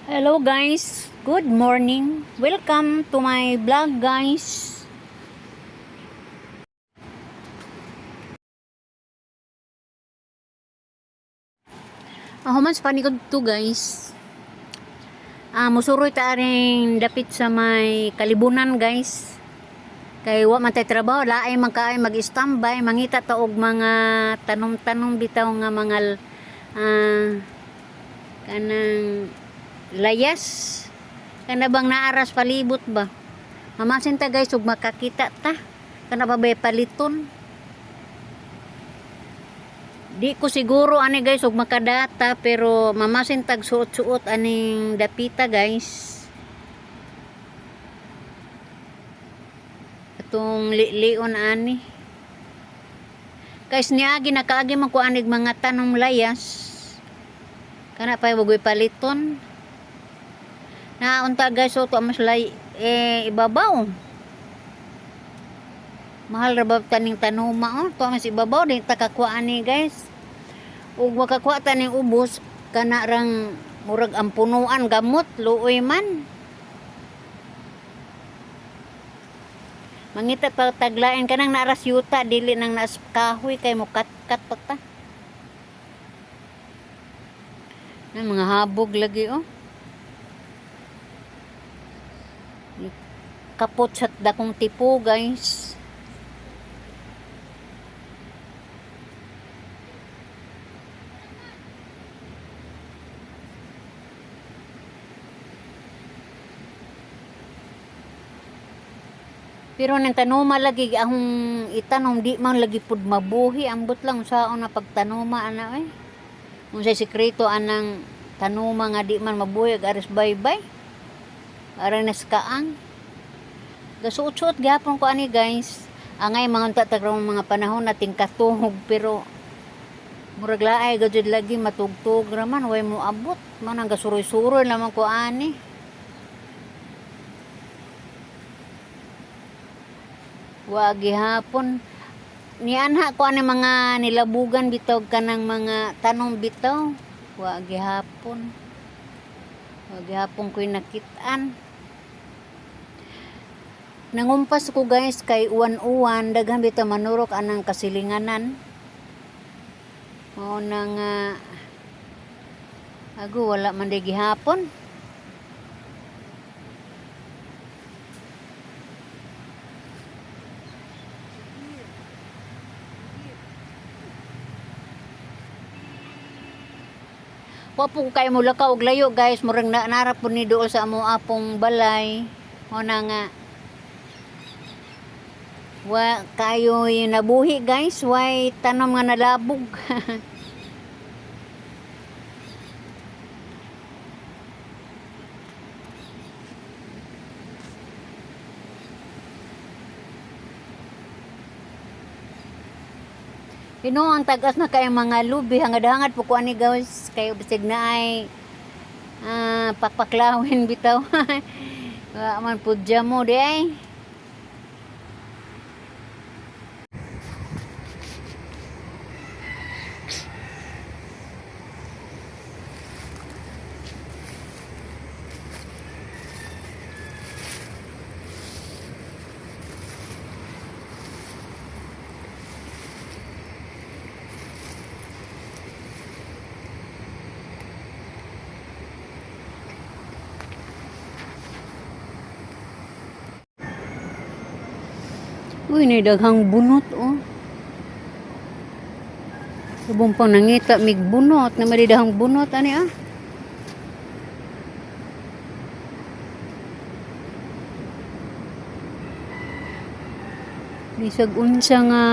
Hello guys, good morning. Welcome to my vlog, guys. Ako man sa panikod to, guys. Musuroy ta aring dapit sa may kalibunan, guys. Kay wa man tay trabaho, laay man kaay mag-standby, mangita ta og mga tanom-tanom bitaw nga mga kanang layas. Kana bang naaras palibot ba? Mamasin ta, guys, ug makakita ta. Kana pa bay paliton? Di ko siguro ani, guys, ug makadata, pero mamasin tag suot-suot aning dapita, guys. Atong lilion ani. Guys, niagi nakaagi man ko anig mga tanom layas. Kana pa wagoy paliton. Naunta, guys, so to mas lay eh, ibabaw. Mahal ra ba taning tanuma, oh? To mas ibabaw di ta kakuha ani, guys. Ug makakuha ta ning ubos kana rang murag ang punuan gamot, luoy man. Mangita pa taglain kanang naaras yuta, dili nang naas kahoy kay mo kat-kat pa ta. Na mga habog lagi, oh. Kapot sa dakong tipo, guys. Pero nang tanuma lagi akong itanom, di man lagi pud mabuhi. Ambot lang saon na pagtanuma ana eh. Unsay sekreto anang tanuma nga di man mabuhi ag aris baybay? Aray naskaang. Gasuot-suot gihapon ko ani, guys. Angay mga unta tag mga panahon nating katuhog, pero murag laay gajud lagi matugtog raman, way mo abot man ang gasuroy-suroy lamang ko ani. Wa gihapon. Nianha ko ani mga nilabugan bitaw, kanang mga tanom bitaw. Wa gihapon. Wa gihapon ko'y nakit-an. Nangumpas ko, guys, kay uwan-uwan, daghan bitaw manurok anang kasilinganan. Mao na nga ago wala man di gihapon. Wa po ko kayo mulakaw og layo, guys, murag na nara po ni dool sa amo apong balay. Mao na nga wa kayo yung nabuhi, guys, way tanom nga nalabog. Ino ang tagas na kay mga lubi, hangad-hangad po ko ani, guys, kay bisig na ay pakpaklawin bitaw. Wa man pudya mo di ay. Uy, nay daghang bunot, oh. Subong pang nangita mig bunot na madidahang bunot ani ah. Bisag unsa nga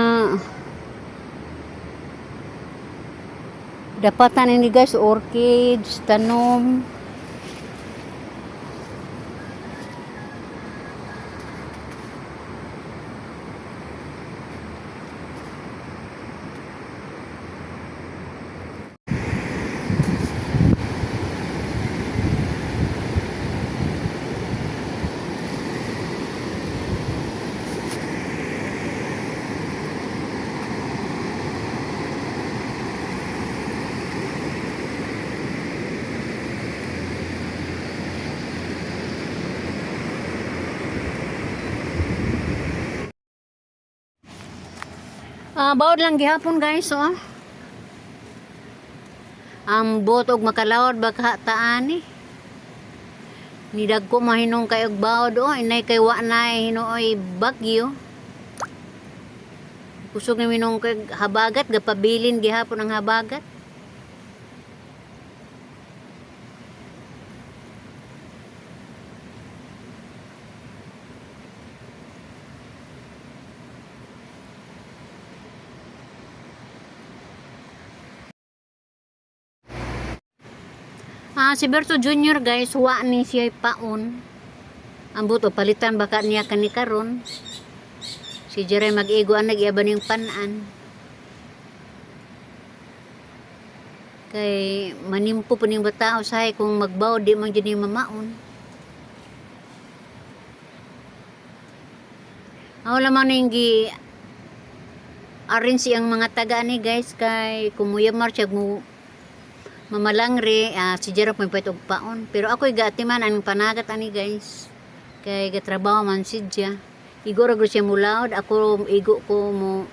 dapatan ini, guys, orchids, tanom. Ah, bawod lang gihapon, guys, oh. Ambot og makalawod baka taan eh. Nidagko mahinong kay og bawod, oh, inay kay wa na hinuoy bagyo. Kusog na minong kay habagat, gapabilin gihapon ang habagat. Ah, si Berto Jr., guys, wa ni siya paon. Ambot o palitan baka niya kani karon. Si Jerry mag-igo ang nag-iaban yung panan. Kay manimpo po ning bata usahay kung magbaw di man jud ni mamaon. Ako lamang ning gi arrange ang mga taga ni, guys, kay kumuyamar siya mo mamalangre, si Jerome may pwede og paon. Pero ako'y gaatiman ang panagat ani, guys. Kay gatrabaho man si Dya. Igo ra gud siya mulaod, ako igo ko mo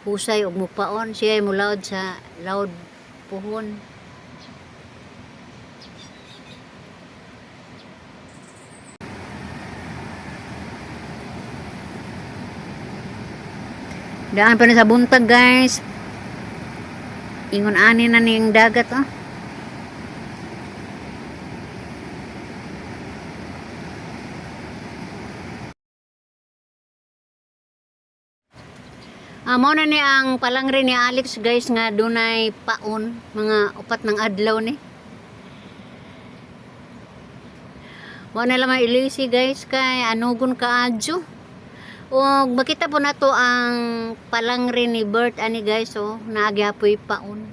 husay og mupaon, siya ay mulaod sa laod puhon. Daan pa na sa buntag, guys. Ingon ani na ning dagat, oh. Ah, mao na ni ang palangre ni Alex, guys, nga dunay paon mga 4 ng adlaw ni. Wa na lang ilisi, guys, kay anugon kaadyo. Og makita po nato ang palangre ni Bert ani, guys, oh, naagyapoy paon.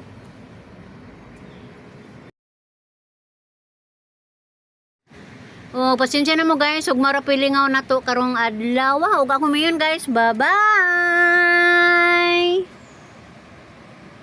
Oh, pasensya na mo, guys, ug mara pilingaw nato karong adlaw. Ug ako mayon, guys. Bye-bye.